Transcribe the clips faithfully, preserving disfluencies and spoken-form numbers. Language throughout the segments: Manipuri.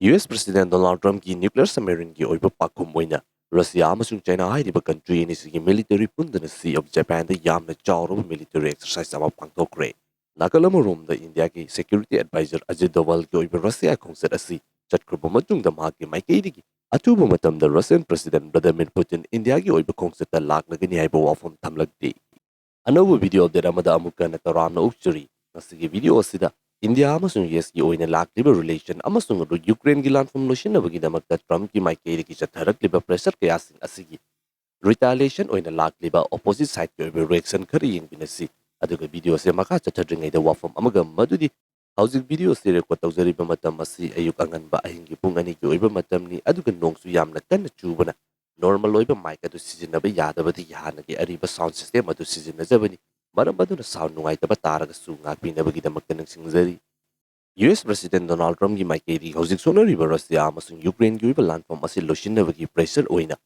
ꯌꯨ ꯑꯦꯁ President Donald Trumpꯀꯤ nuclear submarineꯒꯤ ꯑꯣꯏꯕ ꯄꯥꯎꯈꯨꯝ ꯑꯣꯏꯅ, ꯔꯁꯤꯌꯥ ꯑꯃꯁꯨꯡ ꯆꯥꯏꯅꯥ ꯍꯥꯏꯔꯤꯕ country ꯑꯅꯤꯁꯤꯒꯤ military ꯄꯨꯟꯗꯨꯅ Sea of Japanꯗ ꯌꯥꯝꯅ ꯆꯥꯎꯔꯕ military exercise ꯑꯃ ꯄꯥꯡꯊꯣꯛꯈ꯭ꯔꯦ꯫ ꯅꯥꯀꯜ ꯑꯃꯔꯣꯝꯗ, ꯏꯟꯗꯤꯌꯥꯒꯤ security advisor ꯑꯖꯤꯠ ꯗꯣꯚꯜꯒꯤ ꯑꯣꯏꯕ ꯔꯁꯤꯌꯥ ꯈꯣꯡꯆꯠ ꯑꯁꯤ ꯆꯠꯈ꯭ꯔꯕ ꯃꯇꯨꯡꯗ, ꯃꯍꯥꯛꯀꯤ ꯃꯥꯏꯀꯩꯗꯒꯤ ꯑꯊꯨꯕ ꯃꯇꯝꯗ Russian President Vladimir Putin ꯏꯟꯗꯤꯌꯥꯒꯤ ꯑꯣꯏꯕ ꯈꯣꯡꯆꯠꯇ ꯂꯥꯛꯂꯒꯅꯤ ꯍꯥꯏꯕ ꯋꯥꯐꯝ ꯊꯝꯂꯛꯇꯦ꯫ ꯑꯅꯧꯕ video update ꯑꯃꯗ ꯑꯃꯨꯛꯀ ꯍꯟꯅ ꯇꯔꯥꯝꯅ ꯑꯣꯛꯆꯔꯤ꯫ ꯉꯁꯤꯒꯤ video ꯑꯁꯤꯗ ꯏꯟꯗꯤꯌꯥ ꯑꯃꯁꯨꯡ ꯌꯨ ꯑꯦꯁꯀꯤ ꯑꯣꯏꯅ ꯂꯥꯛꯂꯤꯕ relation ꯑꯃꯁꯨꯡ ꯌꯨꯀ꯭ꯔꯦꯟꯒꯤ ꯂꯥꯟꯐꯝ ꯂꯣꯏꯁꯤꯟꯅꯕꯒꯤꯗꯃꯛꯇ ꯇ꯭ꯔꯝꯞꯀꯤ ꯃꯥꯏꯀꯩꯗꯒꯤ ꯆꯠꯊꯔꯛꯂꯤꯕ pressure ꯀꯌꯥꯁꯤꯡ ꯑꯁꯤꯒꯤ retaliation ꯑꯣꯏꯅ ꯂꯥꯛꯂꯤꯕ opposite sideꯀꯤ ꯑꯣꯏꯕ reaction ꯈꯔ ꯌꯦꯡꯃꯤꯟꯅꯁꯤ꯫ ꯑꯗꯨꯒ video ꯑꯁꯤ ꯃꯈꯥ ꯆꯠꯊꯗ꯭ꯔꯤꯉꯩꯗ ꯋꯥꯐꯝ ꯑꯃꯒ, ꯃꯗꯨꯗꯤ ꯍꯧꯖꯤꯛ video ꯑꯁꯤ record ꯇꯧꯖꯔꯤꯕ ꯃꯇꯝ ꯑꯁꯤ ꯑꯌꯨꯛ ꯑꯉꯟꯕ ꯑꯍꯤꯡꯒꯤ ꯄꯨꯡ ꯑꯅꯤꯒꯤ ꯑꯣꯏꯕ ꯃꯇꯝꯅꯤ, ꯑꯗꯨꯒ ꯅꯣꯡꯁꯨ ꯌꯥꯝꯅ ꯀꯟꯅ ꯆꯨꯕꯅ normal ꯑꯣꯏꯕ mic ꯑꯗꯨ ꯁꯤꯖꯤꯟꯅꯕ ꯌꯥꯗꯕꯗꯒꯤ ꯍꯥꯟꯅꯒꯤ ꯑꯔꯤꯕ sound system ꯑꯗꯨ ꯁꯤꯖꯤꯟꯅꯖꯕꯅꯤ꯫ ꯃꯔꯝ ꯑꯗꯨꯅ sound ꯅꯨꯡꯉꯥꯏꯇꯕ ꯇꯥꯔꯒꯁꯨ ꯉꯥꯛꯄꯤꯅꯕꯒꯤꯗꯃꯛꯇ ꯅꯤꯡꯁꯤꯡꯖꯔꯤ꯫ ꯌꯨ ꯑꯦꯁ President Donald Trumpꯀꯤ ꯃꯥꯏꯀꯩꯗꯒꯤ ꯍꯧꯖꯤꯛ ꯁꯣꯛꯅꯔꯤꯕ ꯔꯁꯤꯌꯥ ꯑꯃꯁꯨꯡ ꯌꯨꯀ꯭ꯔꯦꯟꯒꯤ ꯑꯣꯏꯕ ꯂꯥꯟꯐꯝ ꯑꯁꯤ ꯂꯣꯏꯁꯤꯟꯅꯕꯒꯤ pressure ꯑꯣꯏꯅ,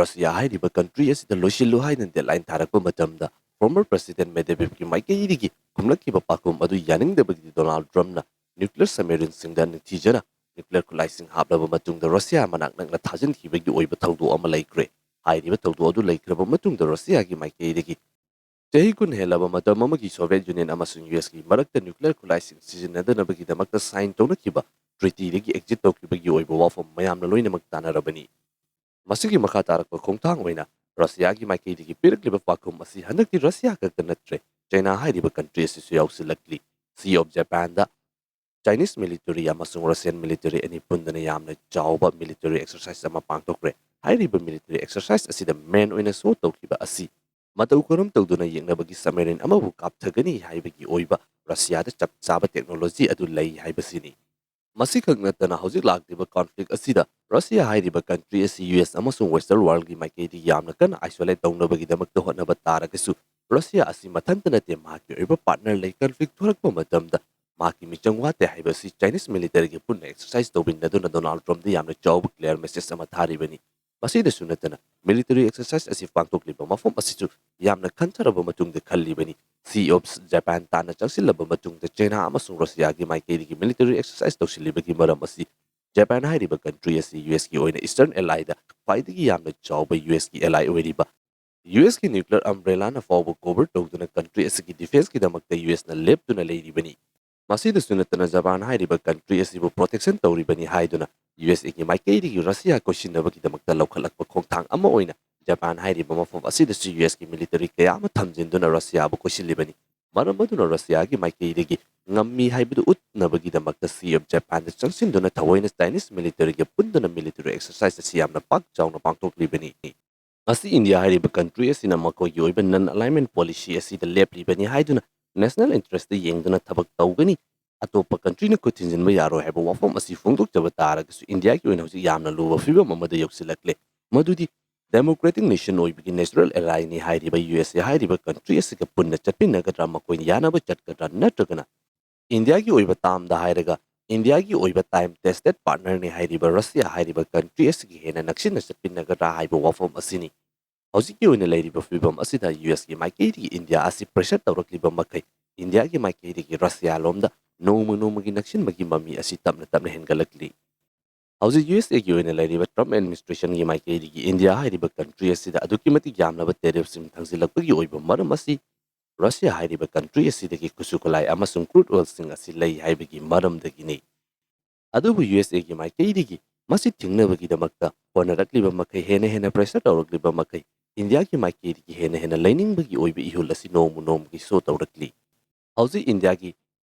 ꯔꯁꯤꯌꯥ ꯍꯥꯏꯔꯤꯕ country ꯑꯁꯤꯗ ꯂꯣꯏꯁꯤꯜꯂꯨ ꯍꯥꯏꯅ deadline ꯊꯥꯔꯛꯄ ꯃꯇꯝꯗ, former President Medvedevꯀꯤ ꯃꯥꯏꯀꯩꯗꯒꯤ ꯈꯨꯝꯂꯛꯈꯤꯕ ꯄꯥꯎꯈꯨꯝ ꯑꯗꯨ ꯌꯥꯅꯤꯡꯗꯕꯒꯤꯗꯤ Donald Trumpꯅ nuclear submarineꯁꯤꯡꯗ ꯅꯤꯡꯊꯤꯖꯅ nuclear ꯈꯨꯠꯂꯥꯏꯁꯤꯡ ꯍꯥꯞꯂꯕ ꯃꯇꯨꯡꯗ ꯔꯁꯤꯌꯥ ꯃꯅꯥꯛ ꯅꯛꯅ ꯊꯥꯖꯤꯟꯈꯤꯕꯒꯤ ꯑꯣꯏꯕ ꯊꯧꯗꯣꯛ ꯑꯃ ꯂꯩꯈ꯭ꯔꯦ꯫ ꯍꯥꯏꯔꯤꯕ ꯊꯧꯗꯣꯛ ꯑꯗꯨ ꯂꯩꯈ꯭ꯔꯕ ꯃꯇꯨꯡꯗ, ꯔꯁꯤꯌꯥꯒꯤ ꯃꯥꯏꯀꯩꯗꯒꯤ ꯆꯍꯤ ꯀꯨꯟ ꯍꯦꯜꯂꯕ ꯃꯇꯝ ꯑꯃꯒꯤ Soviet Union ꯑꯃꯁꯨꯡ ꯌꯨ ꯑꯦꯁꯀꯤ ꯃꯔꯛꯇ nuclear ꯈꯨꯠꯂꯥꯏꯁꯤꯡ ꯁꯤꯖꯤꯟꯅꯗꯅꯕꯒꯤꯗꯃꯛꯇ sign ꯇꯧꯅꯈꯤꯕ treatyꯗꯒꯤ exit ꯇꯧꯈꯤꯕꯒꯤ ꯑꯣꯏꯕ ꯋꯥꯐꯝ ꯃꯌꯥꯝꯅ ꯂꯣꯏꯅꯃꯛ ꯇꯥꯟꯅꯔꯕꯅꯤ꯫ ꯃꯁꯤꯒꯤ ꯃꯈꯥ ꯇꯥꯔꯛꯄ ꯈꯣꯡꯊꯥꯡ ꯑꯣꯏꯅ, ꯔꯁꯤꯌꯥꯒꯤ ꯃꯥꯏꯀꯩꯗꯒꯤ ꯄꯤꯔꯛꯂꯤꯕ ꯄꯥꯎꯈꯨꯝ ꯑꯁꯤ ꯍꯟꯗꯛꯇꯤ ꯔꯁꯤꯌꯥ ꯈꯛꯇ ꯅꯠꯇ꯭ꯔꯦ, ꯆꯥꯏꯅꯥ ꯍꯥꯏꯔꯤꯕ country ꯑꯁꯤꯁꯨ ꯌꯥꯎꯁꯤꯜꯂꯛꯂꯤ꯫ Sea of Japanꯗ Chinese military ꯑꯃꯁꯨꯡ Russian military ꯑꯅꯤ ꯄꯨꯟꯗꯨꯅ ꯌꯥꯝꯅ ꯆꯥꯎꯕ military exercise ꯑꯃ ꯄꯥꯡꯊꯣꯛꯈ꯭ꯔꯦ꯫ ꯍꯥꯏꯔꯤꯕ military exercise ꯑꯁꯤꯗ main ꯑꯣꯏꯅ show ꯇꯧꯈꯤꯕ ꯑꯁꯤ ꯃꯇꯧ ꯀꯔꯝ ꯇꯧꯗꯨꯅ ꯌꯦꯛꯅꯕꯒꯤ submarine ꯑꯃꯕꯨ ꯀꯥꯞꯊꯒꯅꯤ ꯍꯥꯏꯕꯒꯤ ꯑꯣꯏꯕ ꯔꯁꯤꯌꯥꯗ ꯆꯞ ꯆꯥꯕ technology ꯑꯗꯨ ꯂꯩ ꯍꯥꯏꯕꯁꯤꯅꯤ꯫ ꯃꯁꯤꯈꯛ ꯅꯠꯇꯅ, ꯍꯧꯖꯤꯛ ꯂꯥꯛꯂꯤꯕ conflict ꯑꯁꯤꯗ ꯔꯁꯤꯌꯥ ꯍꯥꯏꯔꯤꯕ country ꯑꯁꯤ ꯌꯨ ꯑꯦꯁ ꯑꯃꯁꯨꯡ Western worldꯒꯤ ꯃꯥꯏꯀꯩꯗꯒꯤ ꯌꯥꯝꯅ ꯀꯟꯅ isolate ꯇꯧꯅꯕꯒꯤꯗꯃꯛꯇ ꯍꯣꯠꯅꯕ ꯇꯥꯔꯒꯁꯨ, ꯔꯁꯤꯌꯥ ꯑꯁꯤ ꯃꯊꯟꯇ ꯅꯠꯇꯦ, ꯃꯍꯥꯛꯀꯤ ꯑꯣꯏꯕ partner ꯂꯩ꯫ Conflict ꯊꯣꯔꯛꯄ ꯃꯇꯝꯗ ꯃꯍꯥꯛꯀꯤ ꯃꯤꯆꯪ ꯋꯥꯠꯇꯦ ꯍꯥꯏꯕ ꯑꯁꯤ Chinese militaryꯒ ꯄꯨꯟꯅ exercise ꯇꯧꯃꯤꯟꯅꯗꯨꯅ Donald Trumpꯗ ꯌꯥꯝꯅ ꯆꯥꯎꯕ clear message ꯑꯃ ꯊꯥꯔꯤꯕꯅꯤ꯫ ꯃꯁꯤꯗꯁꯨ ꯅꯠꯇꯅ, military exercise ꯑꯁꯤ ꯄꯥꯡꯊꯣꯛꯂꯤꯕ ꯃꯐꯝ ꯑꯁꯤꯁꯨ ꯌꯥꯝꯅ ꯈꯟꯊꯔꯕ ꯃꯇꯨꯡꯗ ꯈꯜꯂꯤꯕꯅꯤ꯫ Sea of Japan ꯇꯥꯟꯅ ꯆꯪꯁꯤꯜꯂꯕ ꯃꯇꯨꯡꯗ, ꯆꯥꯏꯅꯥ ꯑꯃꯁꯨꯡ ꯔꯁꯤꯌꯥꯒꯤ ꯃꯥꯏꯀꯩꯗꯒꯤ military exercise ꯇꯧꯁꯤꯜꯂꯤꯕꯒꯤ ꯃꯔꯝ ꯑꯁꯤ ꯖꯄꯥꯟ ꯍꯥꯏꯔꯤꯕ country ꯑꯁꯤ US ꯀꯤ ꯑꯣꯏꯅ Eastern Ally ꯗ ꯈ꯭ꯋꯥꯏꯗꯒꯤ ꯌꯥꯝꯅ ꯆꯥꯎꯕ US ꯀꯤ ally ꯑꯣꯏꯔꯤꯕ, US ꯀꯤ nuclear umbrella ꯅ ꯐꯥꯎꯕ cover ꯇꯧꯗꯨꯅ country ꯑꯁꯤꯒꯤ defence ꯀꯤꯗꯃꯛꯇ US ꯅ ꯂꯦꯞꯇꯨꯅ ꯂꯩꯔꯤꯕꯅꯤ꯫ ꯃꯁꯤꯗꯁꯨ ꯅꯠꯇꯅ ꯖꯄꯥꯟ ꯍꯥꯏꯔꯤꯕ country ꯑꯁꯤꯕꯨ protection ꯇꯧꯔꯤꯕꯅꯤ ꯍꯥꯏꯗꯨꯅ USA ꯒꯤ ꯃꯥꯏꯀꯩꯗꯒꯤ ꯔꯁꯤꯌꯥ ꯀꯣꯏꯁꯤꯟꯅꯕꯒꯤꯗꯃꯛꯇ ꯂꯧꯈꯠꯂꯛꯄ ꯈꯣꯡꯊꯥꯡ ꯑꯃ ꯑꯣꯏꯅ ꯖꯄꯥꯟ ꯍꯥꯏꯔꯤꯕ ꯃꯐꯝ ꯑꯁꯤꯗꯁꯨ US ꯀꯤ military ꯀꯌꯥ ꯑꯃ ꯊꯝꯖꯤꯟꯗꯨꯅ ꯔꯁꯤꯌꯥꯕꯨ ꯀꯣꯏꯁꯤꯜꯂꯤꯕꯅꯤ꯫ ꯃꯔꯝ ꯑꯗꯨꯅ ꯔꯁꯤꯌꯥꯒꯤ ꯃꯥꯏꯀꯩꯗꯒꯤ ꯉꯝꯃꯤ ꯍꯥꯏꯕꯗꯨ ꯎꯠꯅꯕꯒꯤꯗꯃꯛꯇ Sea of Japan ꯗ ꯆꯪꯁꯤꯟꯗꯨꯅ ꯊꯑꯣꯏꯅ Chinese military ꯒ ꯄꯨꯟꯗꯨꯅ military exercise ꯑꯁꯤ ꯌꯥꯝꯅ ꯄꯥꯛ ꯆꯥꯎꯅ ꯄꯥꯡꯊꯣꯛꯂꯤꯕꯅꯤ꯫ ꯉꯁꯤ ꯏꯟꯗꯤꯌꯥ ꯍꯥꯏꯔꯤꯕ country ꯑꯁꯤꯅ ꯃꯈꯣꯏꯒꯤ ꯑꯣꯏꯕ non alignment policy ꯑꯁꯤꯗ ꯂꯦꯞꯂꯤꯕꯅꯤ ꯍꯥꯏꯗꯨꯅ national interest ꯇ ꯌꯦꯡꯗꯨꯅ ꯊꯕꯛ ꯇꯧꯒꯅꯤ, ꯑꯇꯣꯞꯄ country ꯅ ꯈꯨꯠ ꯊꯤꯟꯖꯤꯟꯕ ꯌꯥꯔꯣꯏ ꯍꯥꯏꯕ ꯋꯥꯐꯝ ꯑꯁꯤ ꯐꯣꯡꯗꯣꯛꯆꯕ ꯇꯥꯔꯒꯁꯨ ꯏꯟꯗꯤꯌꯥꯒꯤ ꯑꯣꯏꯅ ꯍꯧꯖꯤꯛ ꯌꯥꯝꯅ ꯂꯨꯕ ꯐꯤꯕꯝ ꯑꯃꯗ ꯌꯧꯁꯤꯜꯂꯛꯂꯦ꯫ ꯃꯗꯨꯗꯤ democratic nation ꯑꯣꯏꯕꯒꯤ natural ally ꯅꯤ ꯍꯥꯏꯔꯤꯕ USA ꯍꯥꯏꯔꯤꯕ country ꯑꯁꯤꯒ ꯄꯨꯟꯅ ꯆꯠꯃꯤꯟꯅꯒꯗ꯭ꯔꯥ, ꯃꯈꯣꯏꯅ ꯌꯥꯅꯕ ꯆꯠꯀꯗ꯭ꯔꯥ, ꯅꯠꯇ꯭ꯔꯒꯅ ꯏꯟꯗꯤꯌꯥꯒꯤ ꯑꯣꯏꯕ term ꯗ ꯍꯥꯏꯔꯒ ꯏꯟꯗꯤꯌꯥꯒꯤ ꯑꯣꯏꯕ time tested partner ꯅꯤ ꯍꯥꯏꯔꯤꯕ ꯔꯁꯤꯌꯥ ꯍꯥꯏꯔꯤꯕ country ꯑꯁꯤꯒ ꯍꯦꯟꯅ ꯅꯛꯁꯤꯟꯅ ꯆꯠꯃꯤꯟꯅꯒꯗ꯭ꯔꯥ ꯍꯥꯏꯕ ꯋꯥꯐꯝ ꯑꯁꯤꯅꯤ꯫ ꯍꯧꯖꯤꯛꯀꯤ ꯑꯣꯏꯅ ꯂꯩꯔꯤꯕ ꯐꯤꯕꯝ ꯑꯁꯤꯗ US ꯀꯤ ꯃꯥꯏꯀꯩꯗꯒꯤ ꯏꯟꯗꯤꯌꯥ ꯑꯁꯤ pressure ꯇꯧꯔꯛꯂꯤꯕ ꯃꯈꯩ ꯏꯟꯗꯤꯌꯥꯒꯤ ꯃꯥꯏꯀꯩꯗꯒꯤ ꯔꯁꯤꯌꯥ ꯂꯣꯝꯗ ꯅꯣꯡꯃ ꯅꯣꯡꯃꯒꯤ ꯅꯛꯁꯤꯟꯕꯒꯤ ꯃꯃꯤ ꯑꯁꯤ ꯇꯞꯅ ꯇꯞꯅ ꯍꯦꯟꯒꯠꯂꯛꯂꯤ꯫ ꯍꯧꯖꯤꯛ USA ꯒꯤ ꯑꯣꯏꯅ ꯂꯩꯔꯤꯕ Trump administration ꯒꯤ ꯃꯥꯏꯀꯩꯗꯒꯤ ꯏꯟꯗꯤꯌꯥ ꯍꯥꯏꯔꯤꯕ country ꯑꯁꯤꯗ ꯑꯗꯨꯛꯀꯤ ꯃꯇꯤꯛ ꯌꯥꯝꯂꯕ tariff ꯁꯤꯡ ꯊꯥꯡꯖꯤꯜꯂꯛꯄꯒꯤ ꯑꯣꯏꯕ ꯃꯔꯝ ꯑꯁꯤ ꯔꯁꯤꯌꯥ ꯍꯥꯏꯔꯤꯕ country ꯑꯁꯤꯗꯒꯤ ꯈꯨꯠꯁꯨ ꯈꯨꯠꯂꯥꯏ ꯑꯃꯁꯨꯡ crude oil ꯁꯤꯡ ꯑꯁꯤ ꯂꯩ ꯍꯥꯏꯕꯒꯤ ꯃꯔꯝꯗꯒꯤꯅꯤ꯫ ꯑꯗꯨꯕꯨ USA ꯒꯤ ꯃꯥꯏꯀꯩꯗꯒꯤ ꯃꯁꯤ ꯊꯤꯡꯅꯕꯒꯤꯗꯃꯛꯇ ꯍꯣꯠꯅꯔꯛꯂꯤꯕ ꯃꯈꯩ, ꯍꯦꯟꯅ ꯍꯦꯟꯅ pressure ꯇꯧꯔꯛꯂꯤꯕ ꯃꯈꯩ, ꯏꯟꯗꯤꯌꯥꯒꯤ ꯃꯥꯏꯀꯩꯗꯒꯤ ꯍꯦꯟꯅ ꯍꯦꯟꯅ ꯂꯩꯅꯤꯡꯕꯒꯤ ꯑꯣꯏꯕ ꯏꯍꯨꯜ ꯑꯁꯤ ꯅꯣꯡꯃ ꯅꯣꯡꯃꯒꯤ show ꯇꯧꯔꯛꯂꯤ꯫ ꯍꯧꯖꯤꯛ ꯏꯟꯗꯤꯌꯥꯒꯤ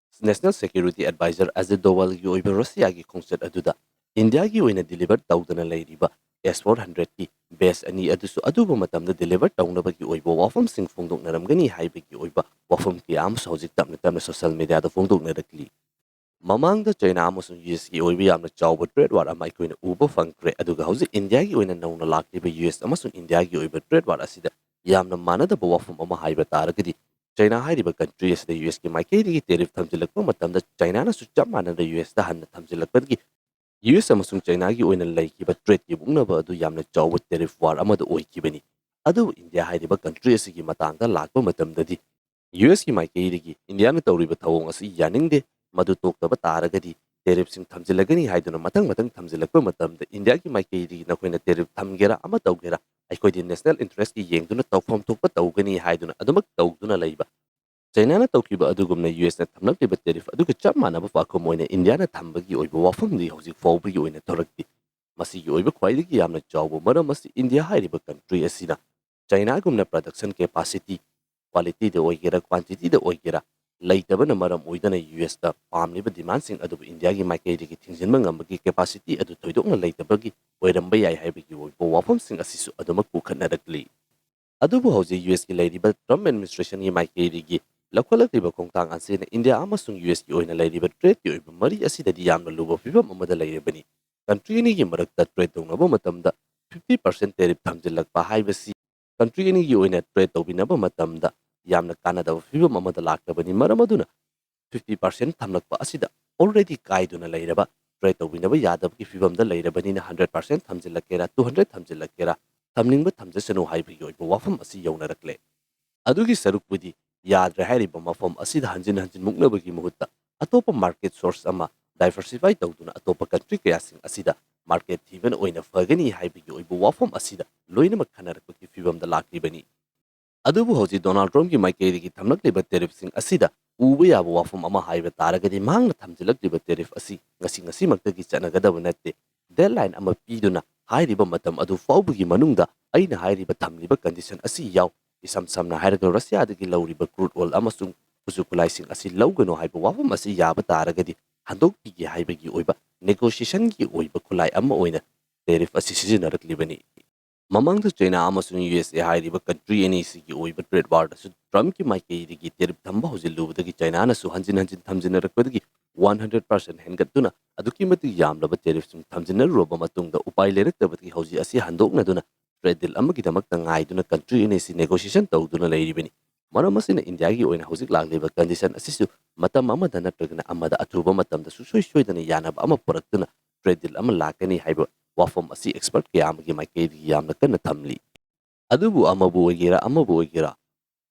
National Security Advisor ꯑꯖꯤꯠ ꯗꯣꯋꯥꯜꯒꯤ ꯑꯣꯏꯕ ꯔꯁꯤꯌꯥꯒꯤ ꯈꯣꯡꯆꯠ ꯑꯗꯨꯗ ꯏꯟꯗꯤꯌꯥꯒꯤ ꯑꯣꯏꯅ deliver ꯇꯧꯗꯅ ꯂꯩꯔꯤꯕ S four hundred ꯀꯤ base ꯑꯅꯤ ꯑꯗꯨꯁꯨ ꯑꯗꯨꯕꯨ ꯃꯇꯝꯗ deliver ꯇꯧꯅꯕꯒꯤ ꯑꯣꯏꯕ ꯋꯥꯐꯝꯁꯤꯡ ꯐꯣꯡꯗꯣꯛꯅꯔꯝꯒꯅꯤ ꯍꯥꯏꯕꯒꯤ ꯑꯣꯏꯕ ꯋꯥꯐꯝ ꯀꯌꯥ ꯑꯃꯁꯨ ꯍꯧꯖꯤꯛ ꯇꯞꯅ ꯇꯞꯅ social media ꯗ ꯐꯣꯡꯗꯣꯛꯅꯔꯛꯂꯤ꯫ ꯃꯃꯥꯡꯗ ꯆꯩꯅꯥ ꯑꯃꯁꯨꯡ US ꯀꯤ ꯑꯣꯏꯕ ꯌꯥꯝꯅ ꯆꯥꯎꯕ trade war ꯑꯃ ꯑꯩꯈꯣꯏꯅ ꯎꯕ ꯐꯪꯈ꯭ꯔꯦ, ꯑꯗꯨꯒ ꯍꯧꯖꯤꯛ ꯏꯟꯗꯤꯌꯥꯒꯤ ꯑꯣꯏꯅ ꯅꯧꯅ ꯂꯥꯛꯂꯤꯕ US ꯑꯃꯁꯨꯡ ꯏꯟꯗꯤꯌꯥꯒꯤ ꯑꯣꯏꯕ trade war ꯑꯁꯤꯗ ꯌꯥꯝꯅ ꯃꯥꯟꯅꯗꯕ ꯋꯥꯐꯝ ꯑꯃ ꯍꯥꯏꯕ ꯇꯥꯔꯒꯗꯤ, ꯆꯩꯅꯥ ꯍꯥꯏꯔꯤꯕ country ꯑꯁꯤꯗ US ꯀꯤ ꯃꯥꯏꯀꯩꯗꯒꯤ tariff ꯊꯝꯖꯤꯜꯂꯛꯄ ꯃꯇꯝꯗ ꯆꯩꯅꯥꯅꯁꯨ ꯆꯞ ꯃꯥꯟꯅꯅ US ꯇ ꯍꯟꯅ ꯊꯝꯖꯤꯜꯂꯛꯄꯗꯒꯤ US ꯑꯃꯁꯨꯡ ꯆꯩꯅꯥꯒꯤ ꯑꯣꯏꯅ ꯂꯩꯈꯤꯕ trade ꯀꯤ ꯃꯨꯛꯅꯕ ꯑꯗꯨ ꯌꯥꯝꯅ ꯆꯥꯎꯕ tariff war ꯑꯃꯗ ꯑꯣꯏꯈꯤꯕꯅꯤ꯫ ꯑꯗꯨꯕꯨ ꯏꯟꯗꯤꯌꯥ ꯍꯥꯏꯔꯤꯕ country ꯑꯁꯤꯒꯤ ꯃꯇꯥꯡꯗ ꯂꯥꯛꯄ ꯃꯇꯝꯗꯗꯤ US ꯀꯤ ꯃꯥꯏꯀꯩꯗꯒꯤ ꯏꯟꯗꯤꯌꯥꯅ ꯇꯧꯔꯤꯕ ꯊꯧꯑꯣꯡ ꯑꯁꯤ ꯌꯥꯅꯤꯡꯗꯦ꯫ ꯃꯗꯨ ꯇꯣꯛꯇꯕ ꯇꯥꯔꯒꯗꯤ tariffꯁꯤꯡ ꯊꯝꯖꯤꯜꯂꯒꯅꯤ ꯍꯥꯏꯗꯨꯅ ꯃꯊꯪ ꯃꯊꯪ ꯊꯝꯖꯤꯜꯂꯛꯄ ꯃꯇꯝꯗ ꯏꯟꯗꯤꯌꯥꯒꯤ ꯃꯥꯏꯀꯩꯗꯒꯤ ꯅꯈꯣꯏꯅ tariff ꯊꯝꯒꯦꯔꯥ ꯑꯃ ꯇꯧꯒꯦꯔꯥ, ꯑꯩꯈꯣꯏꯗꯤ national interestꯀꯤ ꯌꯦꯡꯗꯨꯅ ꯇꯧꯐꯝ ꯊꯣꯛꯄ ꯇꯧꯒꯅꯤ ꯍꯥꯏꯗꯨꯅ ꯑꯗꯨꯃꯛ ꯇꯧꯗꯨꯅ ꯂꯩꯕ꯫ ꯆꯥꯏꯅꯥꯅ ꯇꯧꯈꯤꯕ ꯑꯗꯨꯒꯨꯝꯅ ꯌꯨ ꯑꯦꯁꯅ ꯊꯝꯂꯛꯂꯤꯕ tariff ꯑꯗꯨꯒ ꯆꯞ ꯃꯥꯟꯅꯕ ꯄꯥꯈꯨꯝ ꯑꯣꯏꯅ ꯏꯟꯗꯤꯌꯥꯅ ꯊꯝꯕꯒꯤ ꯑꯣꯏꯕ ꯋꯥꯐꯝꯗꯤ ꯍꯧꯖꯤꯛ ꯐꯥꯎꯕꯒꯤ ꯑꯣꯏꯅ ꯊꯣꯔꯛꯇꯦ꯫ ꯃꯁꯤꯒꯤ ꯑꯣꯏꯕ ꯈ꯭ꯋꯥꯏꯗꯒꯤ ꯌꯥꯝꯅ ꯆꯥꯎꯕ ꯃꯔꯝ ꯑꯁꯤ ꯏꯟꯗꯤꯌꯥ ꯍꯥꯏꯔꯤꯕ country ꯑꯁꯤꯅ ꯆꯥꯏꯅꯥꯒꯨꯝꯅ production capacity, qualityꯗ ꯑꯣꯏꯒꯦꯔꯥ, quantityꯗ ꯑꯣꯏꯒꯦꯔꯥ, ꯂꯩꯇꯕꯅ ꯃꯔꯝ ꯑꯣꯏꯗꯨꯅ ꯌꯨ ꯑꯦꯁꯇ ꯄꯥꯝꯂꯤꯕ demandꯁꯤꯡ ꯑꯗꯨꯕꯨ ꯏꯟꯗꯤꯌꯥꯒꯤ ꯃꯥꯏꯀꯩꯗꯒꯤ ꯊꯤꯡꯖꯤꯟꯕ ꯉꯝꯕꯒꯤ capacity ꯑꯗꯨ ꯊꯣꯏꯗꯣꯛꯅ ꯂꯩꯇꯕꯒꯤ ꯑꯣꯏꯔꯝꯕ ꯌꯥꯏ ꯍꯥꯏꯕꯒꯤ ꯑꯣꯏꯕ ꯋꯥꯐꯝꯁꯤꯡ ꯑꯁꯤꯁꯨ ꯑꯗꯨꯃꯛ ꯄꯨꯈꯠꯅꯔꯛꯂꯤ꯫ ꯑꯗꯨꯕꯨ ꯍꯧꯖꯤꯛ ꯌꯨ ꯑꯦꯁꯀꯤ ꯂꯩꯔꯤꯕ Trump administrationꯒꯤ ꯃꯥꯏꯀꯩꯗꯒꯤ ꯂꯧꯈꯠꯂꯛꯂꯤꯕ ꯈꯣꯡꯊꯥꯡ ꯑꯁꯤꯅ ꯏꯟꯗꯤꯌꯥ ꯑꯃꯁꯨꯡ ꯌꯨ ꯑꯦꯁꯀꯤ ꯑꯣꯏꯅ ꯂꯩꯔꯤꯕ tradeꯀꯤ ꯑꯣꯏꯕ ꯃꯔꯤ ꯑꯁꯤꯗꯗꯤ ꯌꯥꯝꯅ ꯂꯨꯕ ꯐꯤꯕꯝ ꯑꯃꯗ ꯂꯩꯔꯕꯅꯤ꯫ Country ꯑꯅꯤꯒꯤ ꯃꯔꯛꯇ trade ꯇꯧꯅꯕ ꯃꯇꯝꯗ fifty percent tariff ꯊꯝꯖꯤꯜꯂꯛꯄ ꯍꯥꯏꯕꯁꯤ country ꯑꯅꯤꯒꯤ ꯑꯣꯏꯅ trade ꯇꯧꯕꯤꯅꯕ ꯃꯇꯝꯗ ꯌꯥꯝꯅ ꯀꯥꯟꯅꯗꯕ ꯐꯤꯕꯝ ꯑꯃꯗ ꯂꯥꯛꯂꯕꯅꯤ꯫ ꯃꯔꯝ ꯑꯗꯨꯅ fifty percent ꯊꯝꯂꯛꯄ ꯑꯁꯤꯗ already ꯀꯥꯏꯗꯨꯅ ꯂꯩꯔꯕ, trade ꯇꯧꯕꯤꯅꯕ ꯌꯥꯗꯕꯒꯤ ꯐꯤꯕꯝꯗ ꯂꯩꯔꯕꯅꯤꯅ hundred percent ꯊꯝꯖꯤꯜꯂꯛꯀꯦꯔꯥ, two hundred ꯊꯝꯖꯤꯜꯂꯛꯀꯦꯔꯥ, ꯊꯝꯅꯤꯡꯕ ꯊꯝꯖꯁꯅꯨ ꯍꯥꯏꯕꯒꯤ ꯑꯣꯏꯕ ꯋꯥꯐꯝ ꯑꯁꯤ ꯌꯧꯅꯔꯛꯂꯦ꯫ ꯑꯗꯨꯒꯤ ꯁꯔꯨꯛꯄꯨꯗꯤ ꯌꯥꯗ꯭ꯔꯦ ꯍꯥꯏꯔꯤꯕ ꯃꯐꯝ ꯑꯁꯤꯗ ꯍꯟꯖꯤꯟ ꯍꯟꯖꯤꯟ ꯃꯨꯛꯅꯕꯒꯤ ꯃꯍꯨꯠꯇ ꯑꯇꯣꯞꯄ market source ꯑꯃ diversify ꯇꯧꯗꯨꯅ ꯑꯇꯣꯞꯄ country ꯀꯌꯥꯁꯤꯡ ꯑꯁꯤꯗ market ꯊꯤꯕꯅ ꯑꯣꯏꯅ ꯐꯒꯅꯤ ꯍꯥꯏꯕꯒꯤ ꯑꯣꯏꯕ ꯋꯥꯐꯝ ꯑꯁꯤꯗ ꯂꯣꯏꯅꯃꯛ ꯈꯟꯅꯔꯛꯄꯒꯤ ꯐꯤꯕꯝꯗ ꯂꯥꯛꯂꯤꯕꯅꯤ꯫ ꯑꯗꯨꯕꯨ ꯍꯧꯖꯤꯛ Donald Trumpꯀꯤ ꯃꯥꯏꯀꯩꯗꯒꯤ ꯊꯝꯂꯛꯂꯤꯕ tariffꯁꯤꯡ ꯑꯁꯤꯗ ꯎꯕ ꯌꯥꯕ ꯋꯥꯐꯝ ꯑꯃ ꯍꯥꯏꯕ ꯇꯥꯔꯒꯗꯤ, ꯃꯍꯥꯛꯅ ꯊꯝꯖꯤꯜꯂꯛꯂꯤꯕ tariff ꯑꯁꯤ ꯉꯁꯤ ꯉꯁꯤꯃꯛꯇꯒꯤ ꯆꯠꯅꯒꯗꯕ ꯅꯠꯇꯦ꯫ Deadline ꯑꯃ ꯄꯤꯗꯨꯅ ꯍꯥꯏꯔꯤꯕ ꯃꯇꯝ ꯑꯗꯨ ꯐꯥꯎꯕꯒꯤ ꯃꯅꯨꯡꯗ ꯑꯩꯅ ꯍꯥꯏꯔꯤꯕ ꯊꯝꯂꯤꯕ condition ꯑꯁꯤ ꯌꯥꯎ, ꯏꯁꯝ ꯁꯝꯅ ꯍꯥꯏꯔꯒ ꯔꯁꯤꯌꯥꯗꯒꯤ ꯂꯧꯔꯤꯕ crude oil ꯑꯃꯁꯨꯡ ꯈꯨꯠꯁꯨ ꯈꯨꯠꯂꯥꯏꯁꯤꯡ ꯑꯁꯤ ꯂꯧꯒꯅꯨ ꯍꯥꯏꯕ ꯋꯥꯐꯝ ꯑꯁꯤ ꯌꯥꯕ ꯇꯥꯔꯒꯗꯤ, ꯍꯟꯗꯣꯛꯄꯤꯒꯦ ꯍꯥꯏꯕꯒꯤ ꯑꯣꯏꯕ negotiationꯒꯤ ꯑꯣꯏꯕ ꯈꯨꯠꯂꯥꯏ ꯑꯃ ꯑꯣꯏꯅ tariff ꯑꯁꯤ ꯁꯤꯖꯤꯟꯅꯔꯛꯂꯤꯕꯅꯤ꯫ ꯃꯃꯥꯡꯗ ꯆꯥꯏꯅꯥ ꯑꯃꯁꯨꯡ ꯌꯨ ꯑꯦꯁ ꯑꯦ ꯍꯥꯏꯔꯤꯕ country ꯑꯅꯤꯁꯤꯒꯤ ꯑꯣꯏꯕ trade warꯗꯁꯨ Trumpꯀꯤ ꯃꯥꯏꯀꯩꯗꯒꯤ tariff ꯊꯝꯕ ꯍꯧꯖꯤꯜꯂꯨꯕꯗꯒꯤ ꯆꯥꯏꯅꯥꯅꯁꯨ ꯍꯟꯖꯤꯟ ꯍꯟꯖꯤꯟ ꯊꯝꯖꯤꯟꯅꯔꯛꯄꯗꯒꯤ one hundred percent ꯍꯦꯟꯒꯠꯇꯨꯅ ꯑꯗꯨꯛꯀꯤ ꯃꯇꯤꯛ ꯌꯥꯝꯂꯕ tariffꯁꯤꯡ ꯊꯝꯖꯤꯟꯅꯔꯨꯔꯕ ꯃꯇꯨꯡꯗ ꯎꯄꯥꯏ ꯂꯩꯔꯛꯇꯕꯗꯒꯤ ꯍꯧꯖꯤꯛ ꯑꯁꯤ ꯍꯟꯗꯣꯛꯅꯗꯨꯅ trade deal ꯑꯃꯒꯤꯗꯃꯛꯇ ꯉꯥꯏꯗꯨꯅ country ꯑꯅꯤꯁꯤ negotiation ꯇꯧꯗꯨꯅ ꯂꯩꯔꯤꯕꯅꯤ꯫ ꯃꯔꯝ ꯑꯁꯤꯅ ꯏꯟꯗꯤꯌꯥꯒꯤ ꯑꯣꯏꯅ ꯍꯧꯖꯤꯛ ꯂꯥꯛꯂꯤꯕ condition ꯑꯁꯤꯁꯨ ꯃꯇꯝ ꯑꯃꯗ ꯅꯠꯇ꯭ꯔꯒꯅ ꯑꯃꯗ ꯑꯊꯨꯕ ꯃꯇꯝꯗ ꯁꯨꯡꯁꯣꯏ ꯁꯣꯏꯗꯅ ꯌꯥꯅꯕ ꯑꯃ ꯄꯨꯔꯛꯇꯨꯅ trade deal ꯑꯃ ꯂꯥꯛꯀꯅꯤ ꯍꯥꯏꯕ ꯋꯥꯐꯝ ꯑꯁꯤ expert ꯀꯌꯥ ꯑꯃꯒꯤ ꯃꯥꯏꯀꯩꯗꯒꯤ ꯌꯥꯝꯅ ꯀꯟꯅ ꯊꯝꯂꯤ꯫ ꯑꯗꯨꯕꯨ ꯑꯃꯕꯨ ꯑꯣꯏꯒꯦꯔꯥ ꯑꯃꯕꯨ ꯑꯣꯏꯒꯦꯔꯥ,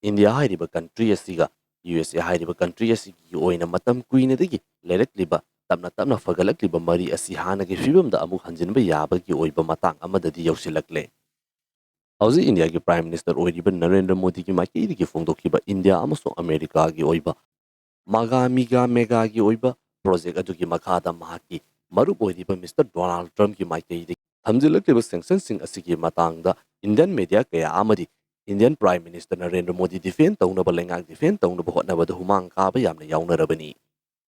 ꯏꯟꯗꯤꯌꯥ ꯍꯥꯏꯔꯤꯕ country ꯑꯁꯤꯒ ꯌꯨ ꯑꯦꯁ ꯑꯦ ꯍꯥꯏꯔꯤꯕ country ꯑꯁꯤꯒꯤ ꯑꯣꯏꯅ ꯃꯇꯝ ꯀꯨꯏꯅꯗꯒꯤ ꯂꯩꯔꯛꯂꯤꯕ ꯇꯞꯅ ꯇꯞꯅ ꯐꯒꯠꯂꯛꯂꯤꯕ ꯃꯔꯤ ꯑꯁꯤ ꯍꯥꯟꯅꯒꯤ ꯐꯤꯕꯝꯗ ꯑꯃꯨꯛ ꯍꯟꯖꯤꯟꯕ ꯌꯥꯕꯒꯤ ꯑꯣꯏꯕ ꯃꯇꯥꯡ ꯑꯃꯗꯗꯤ ꯌꯧꯁꯤꯜꯂꯛꯂꯦ꯫ ꯍꯧꯖꯤꯛ ꯏꯟꯗꯤꯌꯥꯒꯤ Prime Minister ꯑꯣꯏꯔꯤꯕ ꯅꯔꯦꯟꯗ꯭ꯔ ꯃꯣꯗꯤꯒꯤ ꯃꯥꯏꯀꯩꯗꯒꯤ ꯐꯣꯡꯗꯣꯛꯈꯤꯕ ꯏꯟꯗꯤꯌꯥ ꯑꯃꯁꯨꯡ ꯑꯃꯦꯔꯤꯀꯥꯒꯤ ꯑꯣꯏꯕ ꯃꯥꯒꯥ ꯃꯤꯒꯥ ꯃꯦꯒꯥꯒꯤ ꯑꯣꯏꯕ project ꯑꯗꯨꯒꯤ ꯃꯈꯥꯗ ꯃꯍꯥꯛꯀꯤ ꯃꯔꯨꯞ ꯑꯣꯏꯔꯤꯕ Mister Donald Trumpꯀꯤ ꯃꯥꯏꯀꯩꯗꯒꯤ ꯊꯝꯖꯤꯜꯂꯛꯂꯤꯕ sanctionꯁꯤꯡ ꯑꯁꯤꯒꯤ ꯃꯇꯥꯡꯗ Indian media ꯀꯌꯥ ꯑꯃꯗꯤ Indian Prime Minister Narendra Modi defend ꯇꯧꯅꯕ, ꯂꯩꯉꯥꯛ defend ꯇꯧꯅꯕ ꯍꯣꯠꯅꯕꯗ ꯍꯨꯃꯥꯡ ꯀꯥꯕ ꯌꯥꯝꯅ ꯌꯥꯎꯅꯔꯕꯅꯤ꯫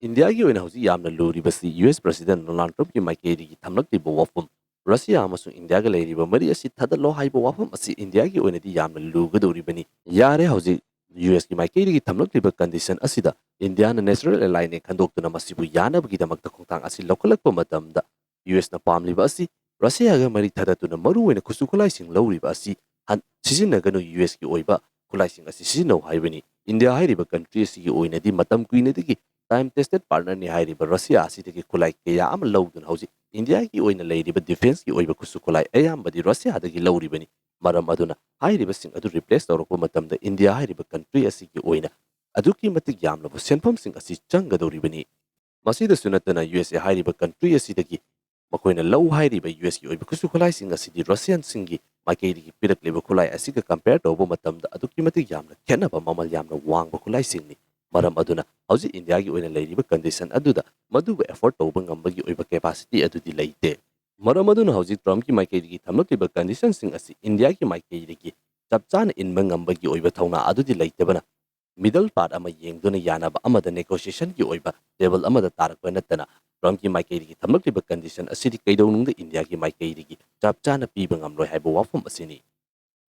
ꯏꯟꯗꯤꯌꯥꯒꯤ ꯑꯣꯏꯅ ꯍꯧꯖꯤꯛ ꯌꯥꯝꯅ ꯂꯨꯔꯤꯕꯁꯤ U S President Donald Trumpꯀꯤ ꯃꯥꯏꯀꯩꯗꯒꯤ ꯊꯝꯂꯛꯂꯤꯕ ꯋꯥꯐꯝ, ꯔꯁꯤꯌꯥ ꯑꯃꯁꯨꯡ ꯏꯟꯗꯤꯌꯥꯒ ꯂꯩꯔꯤꯕ ꯃꯔꯤ ꯑꯁꯤ ꯊꯥꯗꯠꯂꯣ ꯍꯥꯏꯕ ꯋꯥꯐꯝ ꯑꯁꯤ ꯏꯟꯗꯤꯌꯥꯒꯤ ꯑꯣꯏꯅꯗꯤ ꯌꯥꯝꯅ ꯂꯨꯒꯗꯧꯔꯤꯕꯅꯤ꯫ ꯌꯥꯔꯦ, ꯍꯧꯖꯤꯛ U Sꯀꯤ ꯃꯥꯏꯀꯩꯗꯒꯤ ꯊꯝꯂꯛꯂꯤꯕ condition ꯑꯁꯤꯗ ꯏꯟꯗꯤꯌꯥꯅ natural allyꯅꯦ ꯈꯟꯗꯣꯛꯇꯨꯅ ꯃꯁꯤꯕꯨ ꯌꯥꯅꯕꯒꯤꯗꯃꯛꯇ ꯈꯣꯡꯊꯥꯡ ꯑꯁꯤ ꯂꯧꯈꯠꯂꯛꯄ ꯃꯇꯝꯗ, U Sꯅ ꯄꯥꯝꯂꯤꯕ ꯑꯁꯤ ꯔꯁꯤꯌꯥꯒ ꯃꯔꯤ ꯊꯥꯗꯠꯇꯨꯅ ꯃꯔꯨꯑꯣꯏꯅ ꯈꯨꯠꯁꯨ ꯈꯨꯠꯂꯥꯏꯁꯤꯡ ꯂꯧꯔꯤꯕ ꯑꯁꯤ ꯍꯟ-, ꯁꯤꯖꯤꯟꯅꯒꯅꯨ, U Sꯀꯤ ꯑꯣꯏꯕ ꯈꯨꯠꯂꯥꯏꯁꯤꯡ ꯑꯁꯤ ꯁꯤꯖꯤꯟꯅꯧ ꯍꯥꯏꯕꯅꯤ꯫ ꯏꯟꯗꯤꯌꯥ ꯍꯥꯏꯔꯤꯕ country ꯑꯁꯤꯒꯤ ꯑꯣꯏꯅꯗꯤ ꯃꯇꯝ ꯀꯨꯏꯅꯗꯒꯤ time tested partnerꯅꯤ ꯍꯥꯏꯔꯤꯕ ꯔꯁꯤꯌꯥ ꯑꯁꯤꯗꯒꯤ ꯈꯨꯠꯂꯥꯏ ꯀꯌꯥ ꯑꯃ ꯂꯧꯗꯨꯅ ꯍꯧꯖꯤꯛ ꯏꯟꯗꯤꯌꯥꯒꯤ ꯑꯣꯏꯅ ꯂꯩꯔꯤꯕ defenceꯀꯤ ꯑꯣꯏꯕ ꯈꯨꯠꯁꯨ ꯈꯨꯠꯂꯥꯏ ꯑꯌꯥꯝꯕꯗꯤ ꯔꯁꯤꯌꯥꯗꯒꯤ ꯂꯧꯔꯤꯕꯅꯤ꯫ ꯃꯔꯝ ꯑꯗꯨꯅ ꯍꯥꯏꯔꯤꯕꯁꯤꯡ ꯑꯗꯨ replace ꯇꯧꯔꯛꯄ ꯃꯇꯝꯗ ꯏꯟꯗꯤꯌꯥ ꯍꯥꯏꯔꯤꯕ country ꯑꯁꯤꯒꯤ ꯑꯣꯏꯅ ꯑꯗꯨꯛꯀꯤ ꯃꯇꯤꯛ ꯌꯥꯝꯂꯕ ꯁꯦꯟꯐꯝꯁꯤꯡ ꯑꯁꯤ ꯆꯪꯒꯗꯧꯔꯤꯕꯅꯤ꯫ ꯃꯁꯤꯗꯁꯨ ꯅꯠꯇꯅ, U S A ꯍꯥꯏꯔꯤꯕ country ꯑꯁꯤꯗꯒꯤ ꯃꯈꯣꯏꯅ ꯂꯧ ꯍꯥꯏꯔꯤꯕ U S ꯀꯤ ꯑꯣꯏꯕ ꯈꯨꯠꯁꯨ ꯈꯨꯠꯂꯥꯏꯁꯤꯡ ꯑꯁꯤꯗꯤ Russianꯁꯤꯡꯒꯤ ꯃꯥꯏꯀꯩꯗꯒꯤ ꯄꯤꯔꯛꯂꯤꯕ ꯈꯨꯠꯂꯥꯏ ꯑꯁꯤꯒ compare ꯇꯧꯕ ꯃꯇꯝꯗ ꯑꯗꯨꯛꯀꯤ ꯃꯇꯤꯛ ꯌꯥꯝꯅ ꯈꯦꯠꯅꯕ, ꯃꯃꯜ ꯌꯥꯝꯅ ꯋꯥꯡꯕ ꯈꯨꯠꯂꯥꯏꯁꯤꯡꯅꯤ꯫ ꯃꯔꯝ ꯑꯗꯨꯅ ꯍꯧꯖꯤꯛ ꯏꯟꯗꯤꯌꯥꯒꯤ ꯑꯣꯏꯅ ꯂꯩꯔꯤꯕ condition ꯑꯗꯨꯗ ꯃꯗꯨꯕꯨ afford ꯇꯧꯕ ꯉꯝꯕꯒꯤ ꯑꯣꯏꯕ capacity ꯑꯗꯨꯗꯤ ꯂꯩꯇꯦ꯫ ꯃꯔꯝ ꯑꯗꯨꯅ ꯍꯧꯖꯤꯛ Trumpꯀꯤ ꯃꯥꯏꯀꯩꯗꯒꯤ ꯊꯝꯂꯛꯂꯤꯕ conditionꯁꯤꯡ ꯑꯁꯤ ꯏꯟꯗꯤꯌꯥꯒꯤ ꯃꯥꯏꯀꯩꯗꯒꯤ ꯆꯞ ꯆꯥꯅ ꯏꯟꯕ ꯉꯝꯕꯒꯤ ꯑꯣꯏꯕ ꯊꯧꯅꯥ ꯑꯗꯨꯗꯤ ꯂꯩꯇꯕꯅ, middle path ꯑꯃ ꯌꯦꯡꯗꯨꯅ ꯌꯥꯅꯕ ꯑꯃꯗ negotiationꯒꯤ ꯑꯣꯏꯕ table ꯑꯃꯗ ꯇꯥꯔꯛꯄ ꯅꯠꯇꯅ Trumpꯀꯤ ꯃꯥꯏꯀꯩꯗꯒꯤ ꯊꯝꯂꯛꯂꯤꯕ condition ꯑꯁꯤꯗꯤ ꯀꯩꯗꯧꯅꯨꯡꯗ ꯏꯟꯗꯤꯌꯥꯒꯤ ꯃꯥꯏꯀꯩꯗꯒꯤ ꯆꯞ ꯆꯥꯅ ꯄꯤꯕ ꯉꯝꯂꯣꯏ ꯍꯥꯏꯕ ꯋꯥꯐꯝ ꯑꯁꯤꯅꯤ꯫